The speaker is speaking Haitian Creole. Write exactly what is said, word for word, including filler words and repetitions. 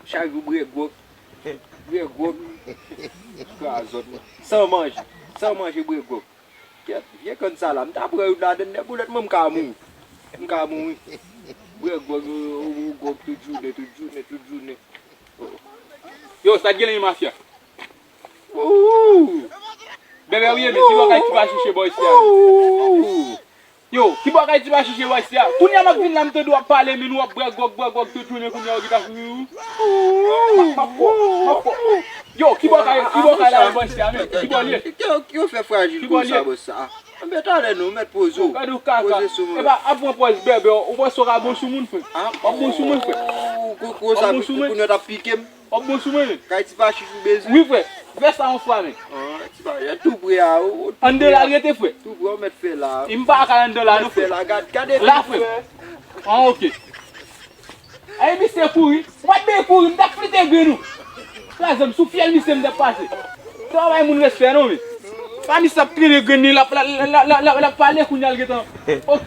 Chak jou bre gwòg. Bre gwòg. Krazòt mwen. San manje. San manje bre gwòg. Kèt, vye kann sa la. M ta pran youn ladann nèt boulèt mwen, m ka mouri. M ka mouri. Bre gwòg, o, o, o, gwòg tout jounen, tout jounen, tout jounen. O. Yo, sa t gen nan mafya? Ooh! Bèbè, ou ye men, ki bagay ti pa chiche bò isi a? Ooh! Yo, ki bagay ti pa chiche bò isi a? Kounye a m ap vin la, m tande w ap pale, men w ap bwè gwòg, bwè gwòg tout jounen, kounye a w gentan fou. M ap, m ap fò, m ap fò. Yo, ki bagay, ki bagay la, bò isi a, men? Ki bò l ye? Ki, ki, ki w fè frajil konsa, bò sa? Anben, talè non, mèt poze w. Gade w kaka. Poze sou mwen. Epa, ap pran pòz bèbè, ou panse w ka bon sou moun, frè? W ap bon sou mwen, frè? Ou, ou, ou, w ap bon sou mwen? Kounye w t ap pike m. W ap bon sou mwen, men. Kay ti pa chich ou bezwen. Wi, frè. Fè sa yon fwa, men. Ah, ti pa, e tou pre a, o, o, tou pre a. Anndan la l rete, frè. Tou pre, ou mèt fè la. E m pa ka anndan la, non, frè. Mèt fè la, gad, gade la, frè. Ah, ok. Ay, misye kouri. Ou pa t bezwen kouri, m t ap flite grenn ou. Kraze m, sou fyèl misye m t ap pase. Sa pa bay moun respè, non, men. Pa misye ap trennen grenn li, l ap, l ap, l ap, l ap, l ap, l ap pale kounye a l gentan. Ok.